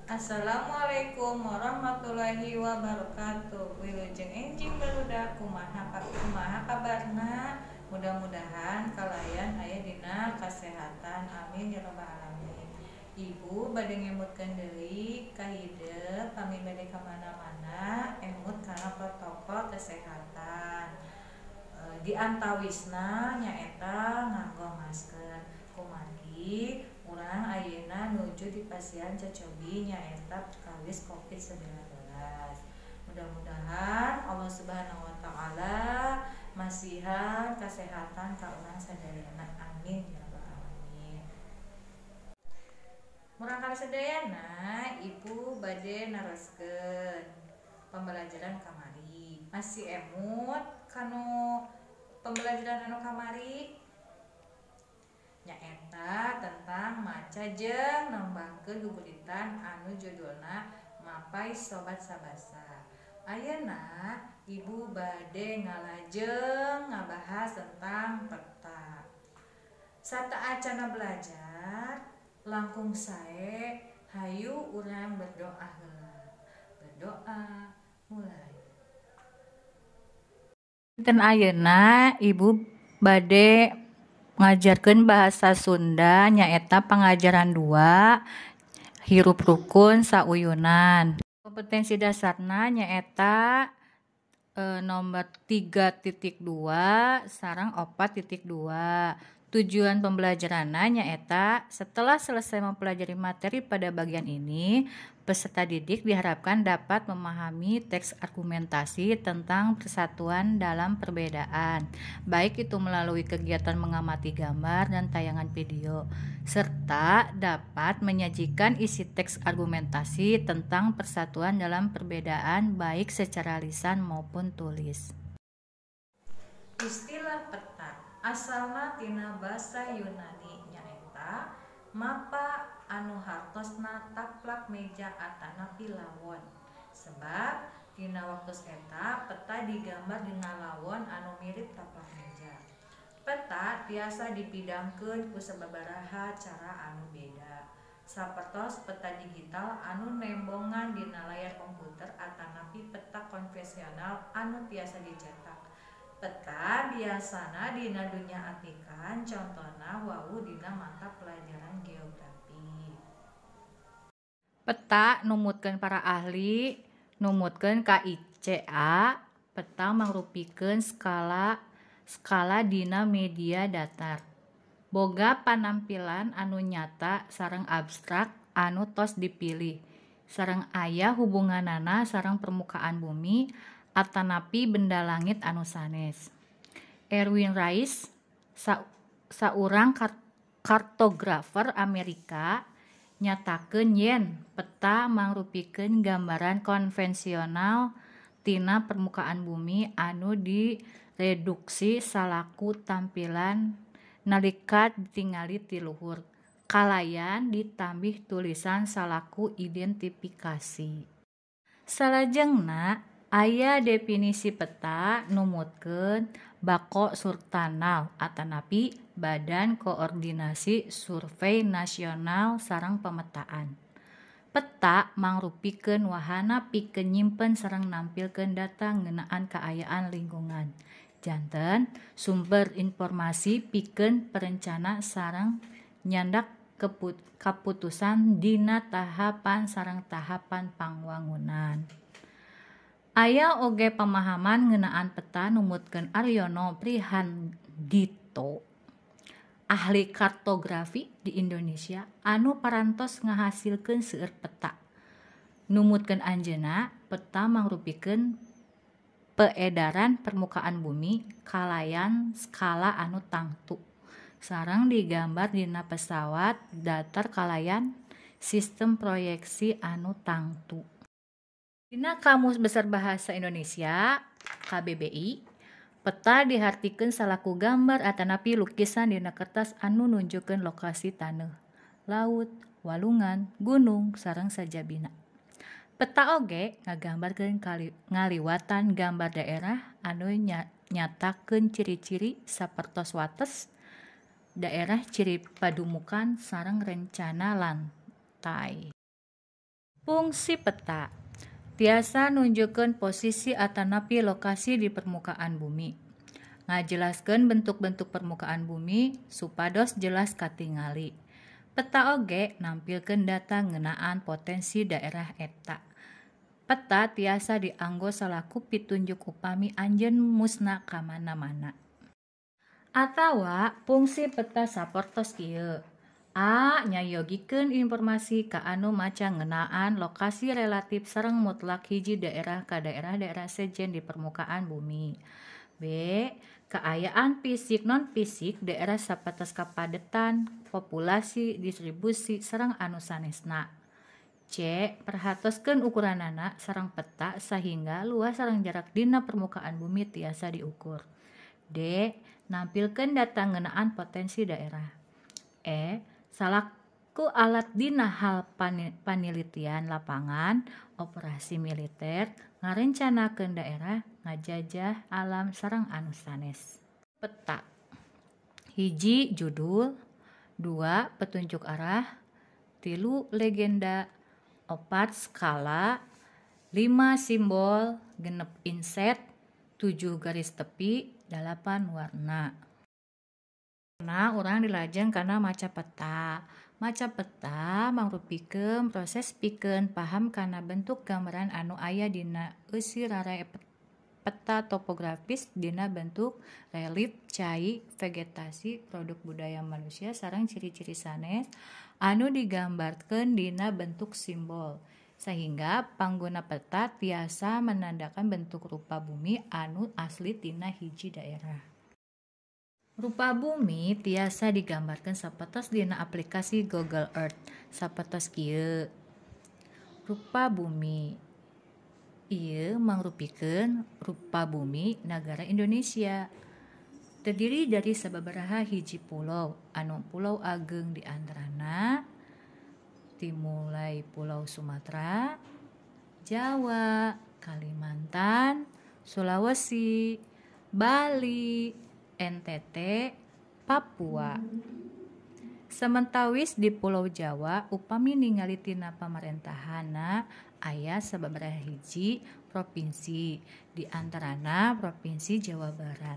Assalamualaikum warahmatullahi wabarakatuh. Wilujeng enjing, barudak. Kumaha kumaha kabarna? Mudah-mudahan kalian aya dina kesehatan. Amin ya robbal alamin. Ibu bade ngemutkeun deui ka hidep, pami bade ka mana-mana emut kana protokol kesehatan. Di antawisna nyaeta nganggo masker. Kumargi urang ayeuna nuju dipasihan cocobi, nyaeta perkawis Covid-19. Mudah-mudahan Allah Subhanahu wa Taala masihan kesehatan ka urang sadayana. Amin ya rabbal alamin. Murangkalih sadayana, Ibu bade naroskeun pembelajaran kamari. Masih emut kanu pembelajaran anu kamari? Nyaeta tentang maca jeung nembangkeun guguritan anu judulna Mapay Sobat Sabasa. Ayeuna Ibu bade ngalajeng ngabahas tentang peta. Sateuacana belajar, langkung sae hayu urang berdoa heula. Berdoa mulai. Dinten ayeuna Ibu bade ngajarkeun bahasa Sunda, nyaeta pangajaran 2, hirup rukun sauyunan. Kompetensi dasarna nyaeta nomor 3.2 sareng 4.2. Tujuan pembelajaranna nyaeta setelah selesai mempelajari materi pada bagian ini, peserta didik diharapkan dapat memahami teks argumentasi tentang persatuan dalam perbedaan, baik itu melalui kegiatan mengamati gambar dan tayangan video, serta dapat menyajikan isi teks argumentasi tentang persatuan dalam perbedaan baik secara lisan maupun tulis. Istilah peta asalna tina basa Yunani, nyaeta mapa anu hartosna taplak meja atanapi lawon. Sebab dina waktu eta peta digambar dina lawon anu mirip taplak meja. Peta tiasa dipidangkeun ku sababaraha cara anu beda. Sapertos peta digital anu nembongan dina layar komputer atanapi peta konvensional anu tiasa dicetak. Peta biasana dina dunya atikan, contona wawuh dina mata pelajaran geografi. Peta numutkeun para ahli, numutkeun KICA, peta mangrupikeun skala skala dina media datar. Boga panampilan anu nyata sareng abstrak anu tos dipilih. Sareng aya hubunganana sareng permukaan bumi atanapi benda langit anu sanes. Erwin Rice, saurang kartografer Amerika, nyatakeun yen peta mangrupikeun gambaran konvensional tina permukaan bumi anu direduksi salaku tampilan nalika ditingali ti luhur kalayan ditambih tulisan salaku identifikasi. Salajengna aya definisi peta numutkeun Bakosurtanal atanapi Badan Koordinasi Survei Nasional sareng Pemetaan. Peta mangrupikeun wahana pikeun nyimpen sareng nampilkeun data ngeunaan kaayaan lingkungan. Janten sumber informasi pikeun perencana sareng nyandak kaputusan dina tahapan sareng tahapan pangwangunan. Aya oge pemahaman ngeunaan peta numutkeun Aryono Prihandito, ahli kartografi di Indonesia anu parantos ngahasilkeun seueur peta. Numutkeun anjeunna, peta mangrupikeun peedaran permukaan bumi kalayan skala anu tangtu sareng digambar dina pesawat datar kalayan sistem proyeksi anu tangtu. Dina Kamus Besar Bahasa Indonesia KBBI, peta dihartikeun salaku gambar atanapi lukisan dina kertas anu nunjukkeun lokasi taneuh, laut, walungan, gunung, sareng sajabina. Peta oge ngagambarkeun ngaliwatan gambar daerah anu nyatakeun ciri-ciri sapertos wates daerah, ciri padumukan, sareng rencana lantai. Fungsi peta tiasa nunjukkeun posisi atanapi lokasi di permukaan bumi. Ngajelaskeun bentuk-bentuk permukaan bumi supados jelas katingali. Peta oge nampilkeun data ngeunaan potensi daerah eta. Peta tiasa dianggo salaku pitunjuk upami anjeun musna ka mana-mana. Atawa fungsi peta sapertos ieu. A. Nyayogikeun informasi ka anu maca ngeunaan lokasi relatif sareng mutlak hiji daerah ka daerah-daerah sejen di permukaan bumi. B. Kaayaan fisik non-fisik daerah sapertos kapadetan, populasi, distribusi, sareng anu sanesna. C. Perhatoskeun ukuranana sareng peta sahingga luas sareng jarak dina permukaan bumi tiasa diukur. D. Nampilkeun data ngeunaan potensi daerah. E. Salaku alat dina hal panilitian lapangan, operasi militer, ngarencanakeun daerah, ngajajah alam sareng anu sanes. Peta. 1. Judul, 2. Petunjuk arah, 3. Legenda, 4. Skala, 5. Simbol, 6. Inset, 7. Garis tepi, 8. Warna. Nah, urang dilajeng kana maca peta. Maca peta mangrupikeun proses pikeun paham kana bentuk gambaran anu aya dina eusi rarae peta topografis dina bentuk relief, cai, vegetasi, produk budaya manusia sareng ciri-ciri sanes anu digambarkeun dina bentuk simbol, sehingga pangguna peta tiasa menandakan bentuk rupa bumi anu asli tina hiji daerah. Rupa bumi tiasa digambarkeun sapertos dina aplikasi Google Earth sapertos kieu. Rupa bumi ieu mangrupikeun rupa bumi nagara Indonesia. Terdiri dari sababaraha hiji pulau, anu pulau ageng di antarana dimulai Pulau Sumatera, Jawa, Kalimantan, Sulawesi, Bali, NTT, Papua. Sementawis di Pulau Jawa upami ningali tina pamarentahana aya sababaraha hiji provinsi, di antarana Provinsi Jawa Barat.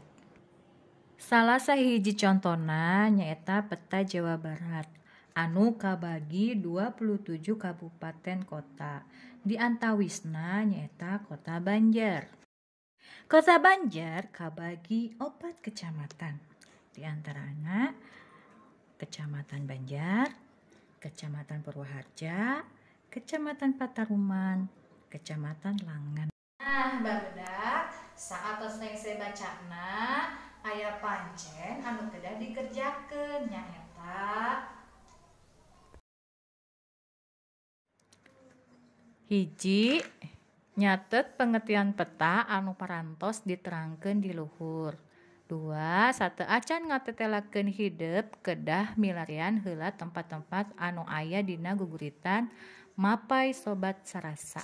Salah sahiji contona nyaeta peta Jawa Barat anu kabagi 27 kabupaten kota, di antawisna nyaeta Kota Banjar. Kota Banjar kabagi 4 kecamatan, di antarana Kecamatan Banjar, Kecamatan Purwaharja, Kecamatan Pataruman, Kecamatan Langan. Nah, barudak, saatos rengse bacana aya pancen anu kedah dikerjakeun nyaeta 1. Nyatet pengertian peta anu parantos diterangkeun di luhur. 2. Sateuacan ngatetelakeun hidep kedah milarian heula tempat-tempat anu aya dina guguritan mapay sobat sarasa.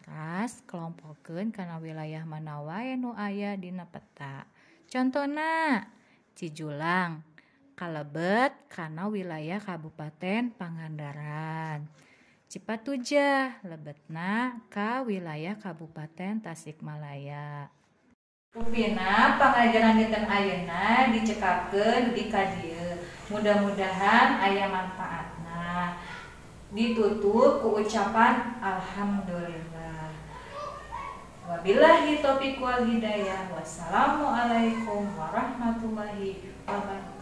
Ras kelompokeun kana wilayah mana wae nu aya dina peta. Contona Cijulang kalebet kana wilayah Kabupaten Pangandaran. Cipatujah lebetna ka wilayah Kabupaten Tasikmalaya. Rupina pangajaran dinten ayeuna dicekapkeun di ka dieu. Mudah-mudahan aya manfaatna. Ditutup ku ucapan alhamdulillah. Wabillahi taufiq wal hidayah. Wassalamualaikum warahmatullahi wabarakatuh.